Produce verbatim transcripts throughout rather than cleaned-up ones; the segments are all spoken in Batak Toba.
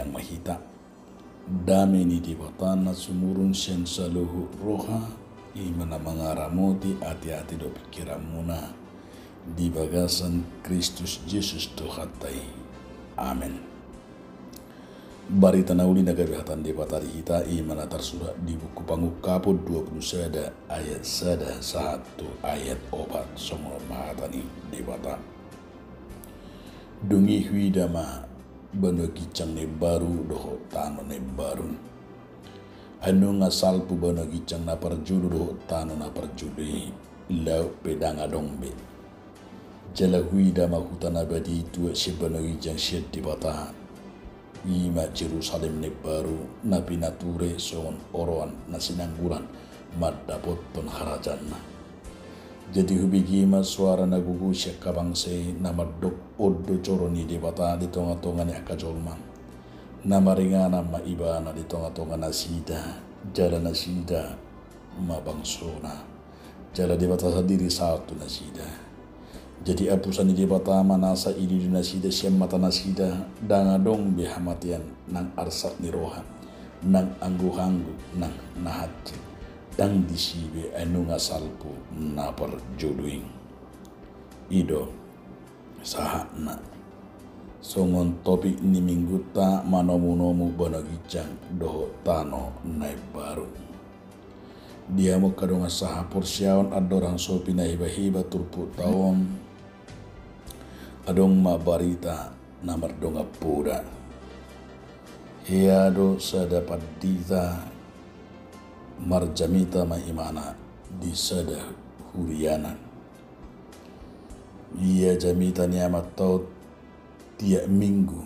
Martangiang ma hita. Dame ni Debata na sumurung sian saluhut roha, i ma na mangaramoti ateate dohot pingkiranmuna di bagasan Kristus Jesus Tuhanta i. Amen. Barita na uli na gabe hata ni Debata di hita, i ma na tarsurat di buku Pangungkapon dua pulu sada ayat sada sahat tu ayat opat, songon on ma hata ni Debata. Dung i huida ma banua ginjang na imbaru dohot tano na imbaru. Ai nunga salpu banua ginjang na parjolo dohot tano na parjolo i, laut pe ndang adong be. Jala huida ma huta na badia i tuat sian banua ginjang sian Debata, i ma Jerusalem na imbaru, na pinature songon oroan na sinangguran mandapothon harajaanna. Jadi hubege ma soara na gogo sian angka bangsa i na mandok, on do joro ni Debata di tongatonga ni angka jolma. Na maringanan ma Ibana di tongatonga nasida, jala nasida ma bangsona. Jala Debata sandiri saut tu nasida. Jadi apusan ni Debata ma nasa idido nasida sian mata nasida, ndang adong be hamatean nang arsak ni roha, nang anggukanggu, nang na hansit, ndang disi be ai nunga salpu na parjolo i. I do sahatna. Songon topik ni minggunta, manomunomu banua ginjang dohot tano na imbaru. Di hamu angka dongan sahaporseaon, andorang so pinahibahibahon turpukta on, adong ma barita na mardongan poda. Hea do sada pandita marjamita ma imana di sada huriana. Ia jamita ni amanta on tiap minggu,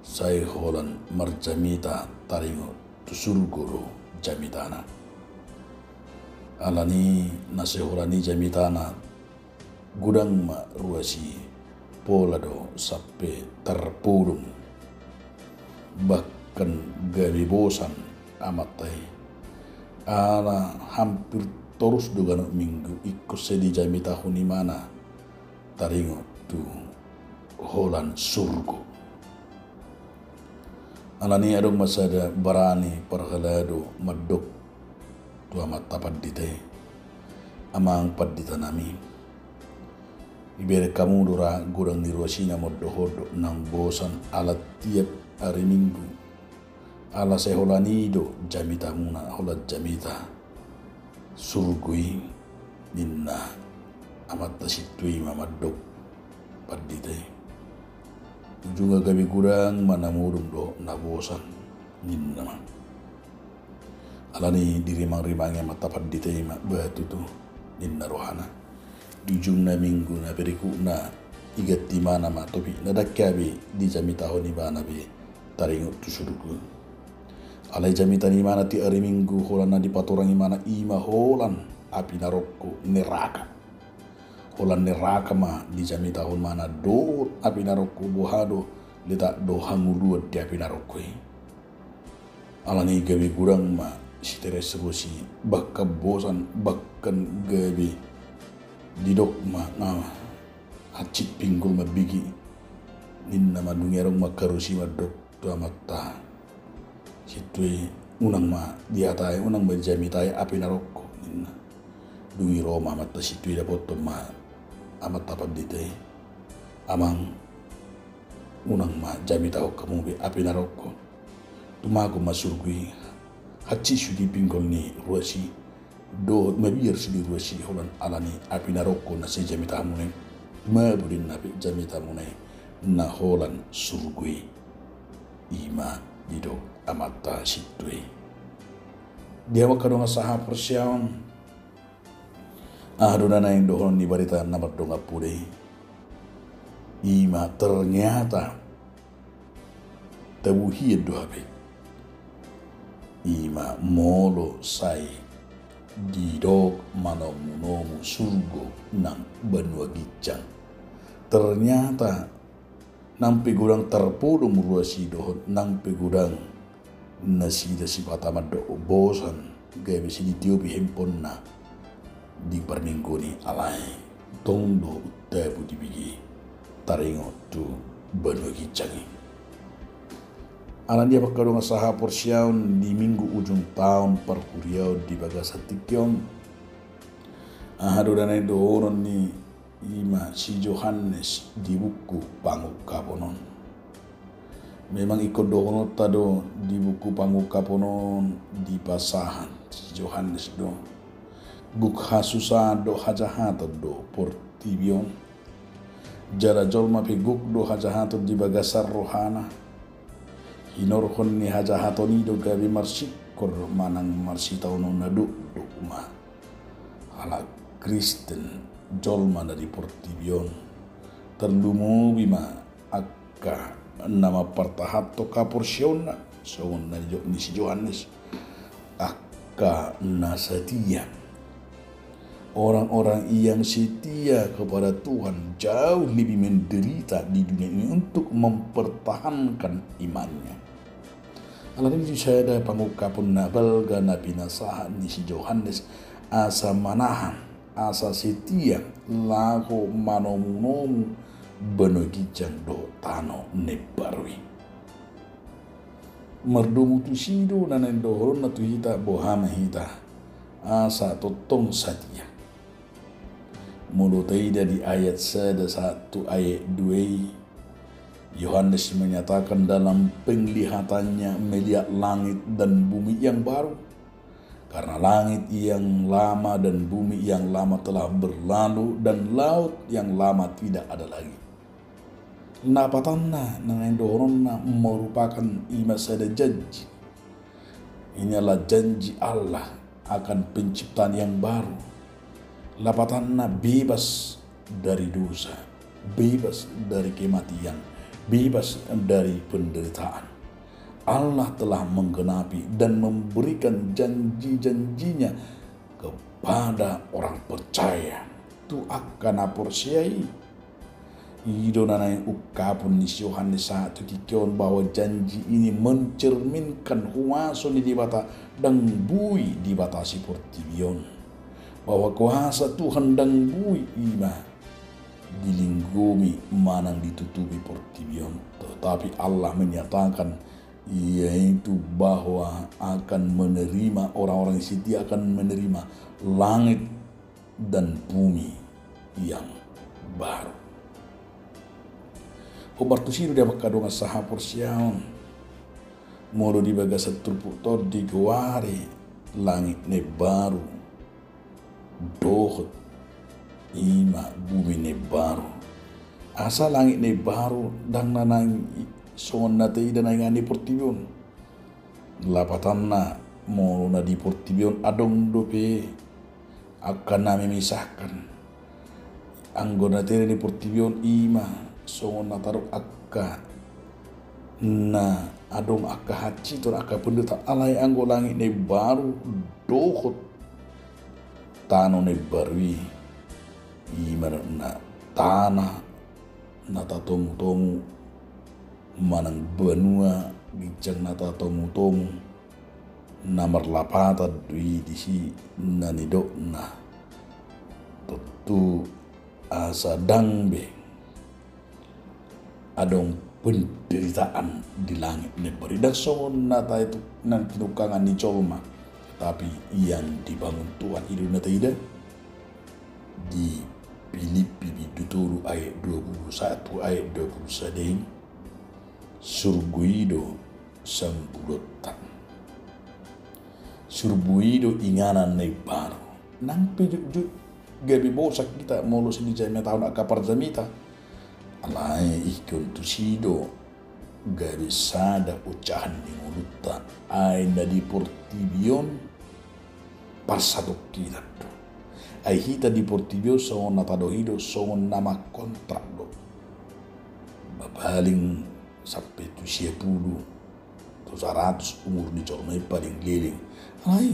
sai holan marjamita taringot tu surgo do jamitana. Alani na sai holan i jamitana, godang ma ruas i, pola do sampe tarpodom, bahkan gabe bosan amanta i. Ala hampir torus do ganup minggu ingkon sai dijamitahon imana taringot tu holan surgo. Alani adong ma sada barani parhalado mandok tu amanta pandita i, "Amang pandita nami, ibereng hamu do ra godang ni ruas i na mandohot do nang bosan ala tiap ari minggu. Ala sai holan i do jamitamuna, holan jamita surgo i," ninna amanta sintua i ma mandok pandita i. Ujungna gabe godang ma na modom dohot na bosan, ninna ma. Alani dirimangrimangi amanta pandita i ma, "Bah tutu," ninna rohana. Di ujungna minggu na berikutna, iganti imana ma topikna, ndang gabe dijamitahon ibana be taringot tu surgo. Alai jamita ni imana tiap ari minggu, holan na dipatorang imana i ma holan api narokko, neraka. Holan neraka ma dijamitahon imana dohot api narokko, boha do letak do hangoluan di api narokko i. Alani gabe godang ma siteres ruas i, bahkan bosan, bahkan gabe didok ma, "Na hansit pinggol mambege," ninna ma. Dung i adong ma angka ruas i mandok tu amanta sintua i, "Unang ma dihatai, unang ma dijamitai api narokko," ninna. Dung i ro ma amanta sintua i, dapothon ma amanta pandita i, "Amang, unang ma jamitahon hamu be api narokko. Tumagon ma surgo i, hansit sude pinggol ni ruas i, dohot mabiar sude ruas i, holan alani api narokko na sai jamitamuna i, mabodin na pe jamitamuna i, na holan surgo i." I ma didok amanta sintua i. Di hamu angka dongan sahaporseaon, aha do na naeng dohonon ni barita na mardongan poda i? I ma ternyata tabuhian do hape. I ma molo sai didok manomunomu surgo nang banua ginjang, ternyata nang pe godang tarpodom ruas i dohot nang pe godang nasida sipata mandok bosan, gabe sai ditiopi handphonena di parmingguon i, alai tong do untabu dibege taringot tu banua ginjang i. Ala ni i, amang angka dongan sahaporseaon, di Minggu ujung taon parhuriaon di bagasan tingki on, aha do na naeng dohonon ni i ma si Johannes di buku Pangungkapon on? Memang ingkon dohononta do di buku Pangungkapon on dipasahat si Johannes do, gok hasusaan dohot hajahaton do portibi on. Jala jolma pe gok do hajahaton di bagasan rohana. Hinorhon ni hajahaton i do gabe marsingkor manang marsitaonon na dokdok ma halak Kristen, jolma na di portibi on. Tarlumobi ma angka na mampartahanhon haporseaonna, songon na nidok ni si Johannes, angka na setia. Orang-orang yang setia kepada Tuhan jauh lebih menderita di dunia ini untuk mempertahankan imannya. Alani i, di sada pangungkapon na balga na pinasahat ni si Johannes asa manahan, asa setia laho manomunomu banua ginjang dohot tano na imbaru i. Mardomu tusi do na naeng dohononna tu hita, boha ma hita asa tongtong satia. Molo taida di ayat sada sahat tu ayat dua i, Yohanes menyatakan dalam penglihatannya melihat langit dan bumi yang baru. Karena langit yang lama dan bumi yang lama telah berlalu dan laut yang lama tidak ada lagi. Lapatanna na naeng dohononna merupakan i ma sada janji. Ini adalah janji Allah akan penciptaan yang baru. Lapatanna bebas dari dosa, bebas dari kematian, bebas dari penderitaan. Allah telah menggenapi dan memberikan janji-janjinya kepada orang percaya. Tu angka na porsea i. I do na naeng ungkapon ni si Yohanes sahat tu tingki on, bahwa janji ini mencerminkan huaso ni Debata ndang boi dibatasi portibi on. Bahwa kuasa Tuhan ndang boi i ma dilinggomi manang ditutupi portibi on. Tetapi Allah menyatakan, yaitu bahwa akan menerima, orang-orang yang setia akan menerima langit dan bumi yang baru. Hombar tusi do di amang angka dongan sahaporseaon, molo di bagasan turpuk tondi goari langit na imbaru dohot i ma bumi na imbaru. Asa langit na imbaru ndang na naeng i-, songon na taida naeng i di portibi on. Lapatanna, molo na di portibi on adong dope angka na memisahkan. Anggo na taida di portibi on i ma songon na tadok angka na adong angka hansiton, angka penderitaan. Alai anggo langit na imbaru dohot tano na imbaru i, i ma na tanah na tatomutomu manang banua ginjang na tatomutomu, na marlapatan do i disi na nidokna. Tontu asa ndang be adong penderitaan di langit na imbaru i, ndang songon na taida tu na tinungkangan ni jolma, tapi yang dibangun Tuhan. I do na taida di Pilippi bindu tolu ayat dua puluh satu, ayat dua puluh sada i. Surgo i do sanggulonta. Surgo i do inganan na imbaru. Nang pe jotjot gabe bosak hita molo sian di jamitahon angka parjamita. Alai ingkon tusi do gabe sada ojahan ni ngolunta. Ai na di portibi on parsatongkinan do. Ai hita di portibi on songon na tadok i do, songon na mangkontrak do. Paling sampe tu sia pulu tu saratus umur ni jolma i paling leleng. Alai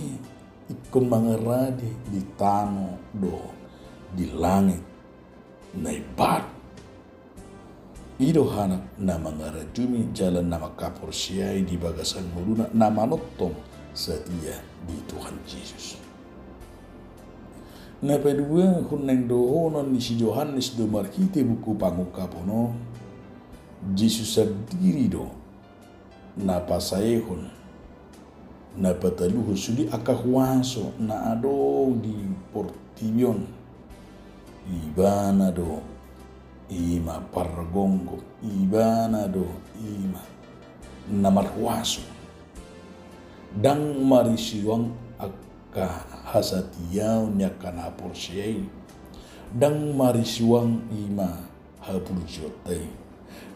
ingkon mangarade di tano dohot di langit na imbaru. I do hanak na mangarajumi jala na mangkaporseai di bagasan ngoluna na manongtong satia di Tuhan Jesus. Na paduahon naeng dohonon ni si Johannes do marhite buku Pangungkapon on, Jesus sandiri do na pasaehon, na pataluhon sude angka huaso na adong di portibi on. Ibana do i ma pargonggom, ibana do i ma na marhuaso. Ndang marisi roha angka hasatiaon ni angka na porsea i. Ndang marisi roha i ma haporseaonta i.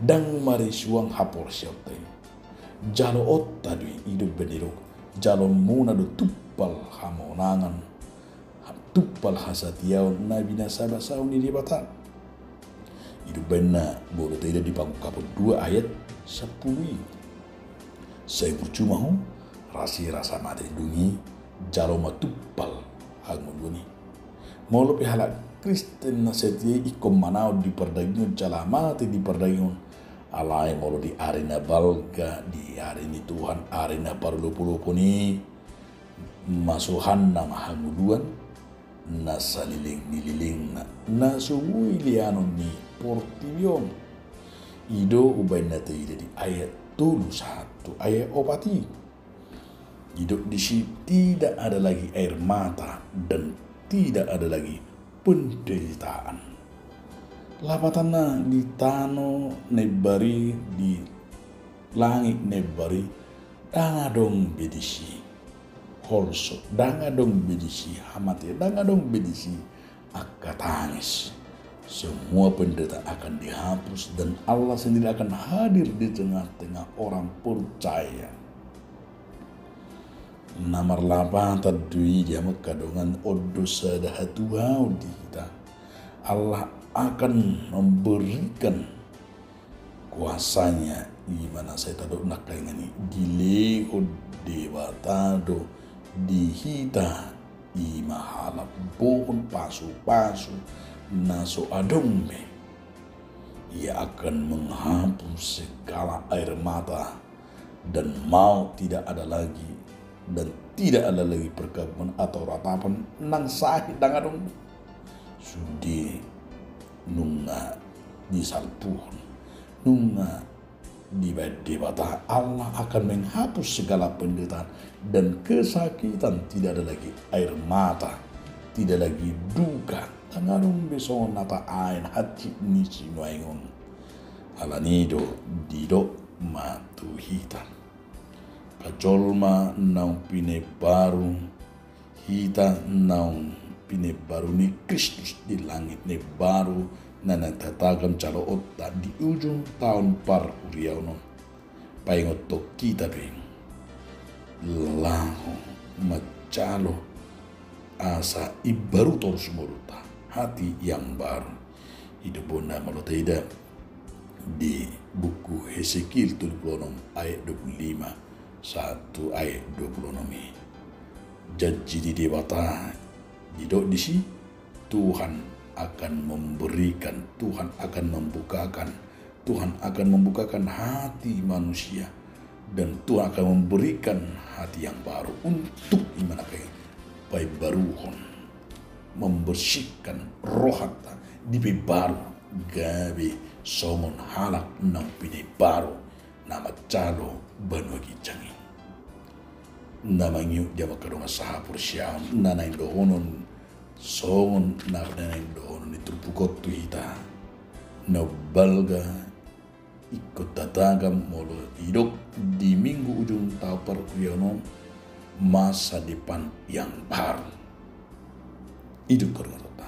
Ndang marisi roha haporseaonta i. Jaloonta do i, i do umbahen na didok, jaloonmuna do tumpal hamonangan, tumpal hasatiaon na binasabasaon ni Debata. I do umbahen na molo taida di Pangungkapon dua ayat sampulu i. Sai burju ma ho, rasirasa mate, dung i jalo ma tumpal hangoluan i. Molo pe halak Kristen na setia i ingkon manaon di pardagingon jala mate di pardagingon, alai molo di ari na balga, di ari ni Tuhan, ari na parlopolopon i, masuhanna ma hangoluan na saleleng ni lelengna, na so boi leanon ni portibi on. I do umbahen na taida di ayat tolu sahat tu ayat opat i. Didok disi, tidak ada lagi air mata dan tidak ada lagi penderitaan. Lapatanna, di tano na imbar i, di langit na imbar i, ndang adong be disi holso, ndang adong be disi hamatean, ndang adong be disi angka tangis. Semua penderitaan akan dihapus dan Allah sendiri akan hadir di tengah-tengah orang percaya. Na marlapatan do i, di hamu angka dongan, on do sada hatuaon di hita. Allah akan memberikan kuasa-Nya, i ma na sai tadok nangkaningan i, dilehon Debata do di hita, i ma halak bohon pasupasu na so adong be. Ia akan menghapus segala air mata dan maut tidak ada lagi, dan tidak ada lagi perkabungan atau ratapan, nang sahit ndang adong. Sude nunga disalpuhon, nunga dibaen Debata. Allah akan menghapus segala penderitaan dan kesakitan, tidak ada lagi air mata, tidak lagi duka, ndang adong be songon na tabaen hansit ni sinuaeng on. Alani do didok ma tu hita, angka jolma naung pinaimbaru, hita naung pinaimbaru ni Kristus di langit na imbaru na naeng tatagam jaloonta di ujung taon parhuriaon on. Paingothon hita be, laho manjalo asa imbaru torus ngolunta, hati yang baru. I do umbahen na molo taida di buku Hesekiel tolu pulu onom ayat dua pulu lima sahat tu ayat dua pulu onom i. Janji ni Debata, didok disi, Tuhan akan memberikan, Tuhan akan membukakan, Tuhan akan membukakan hati manusia, dan Tuhan akan memberikan hati yang baru. Untuk i ma nangkin paimbaruhon, membersihkan rohanta, dipaimbaru gabe songon halak naung pinaimbaru na manjalo banua ginjang i. Na mangihut di hamu angka dongan sahaporseaon, na naeng dohonon songon na naeng dohonon ni turpuk on tu hita, na balga ingkon tatagam molo didok di minggu ujung taon parhuriaon on, masa depan yang baru. I do angka dongan,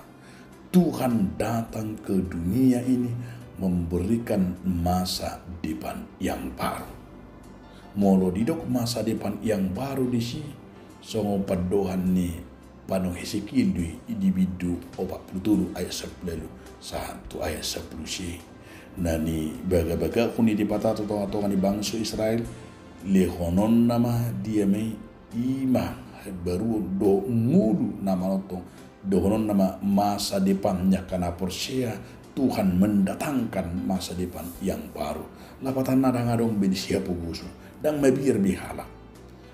Tuhan datang ke dunia ini memberikan masa depan yang baru. Molo didok masa depan yang baru disi, songon pandohan ni panuhe Hesekiel do i, di bindu opat pulu tolu ayat sampulu ualu sahat tu ayat sampulu sia. Na nibagabagahon i Debata tu tongatonga ni bangso Israel, lehononna ma dia ma i, i ma haimbaruon dohot ngolu na manongtong, dohononna ma masa depan ni angka na porsea. Tuhan mendatangkan masa depan yang baru. Lapatanna, ndang adong be disi hapogoson, ndang mabiar be halak.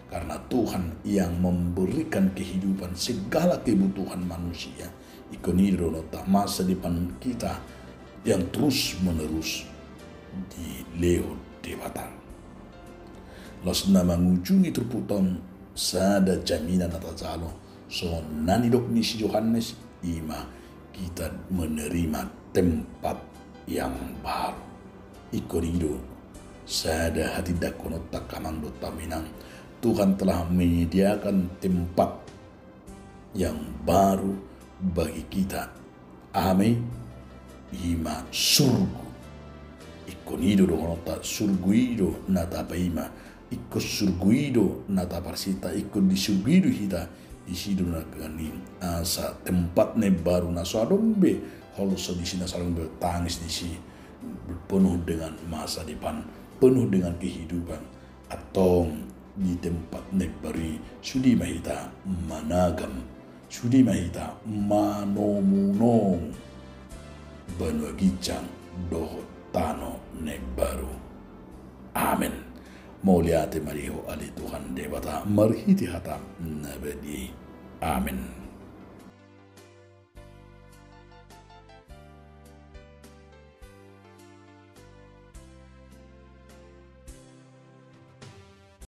Karena Tuhan yang memberikan kehidupan segala kebutuhan manusia. Ingkon i do dohononta, masa depan kita yang terus menerus dilehon Debata. Laos na mangujungi turpukta on sada jaminan na tajalo, songon na nidok ni si Johannes, i ma kita menerima tempat yang baru. Ingkon i do sada hatindangkononta, angka amang dohot inang. Tuhan telah menyediakan tempat yang baru bagi kita. Aha ma i? I ma surgo. Ingkon i do dohononta, surgo i do na tapaima. Ingkon surgo i do na taparsinta, ingkon di surgo i do hita. Disi do na gani asa tempat na imbaru na so adong be holso disi, na so adong be tangis disi, penuh dengan masa depan, penuh dengan kehidupan. Antong di tempat na imbaru i sude ma hita managam, sude ma hita manomunomu banua ginjang dohot tano na imbaru. Amen. Mauliate ma di Ho ale Tuhan Debata, marhite hataM na badia i. Amen.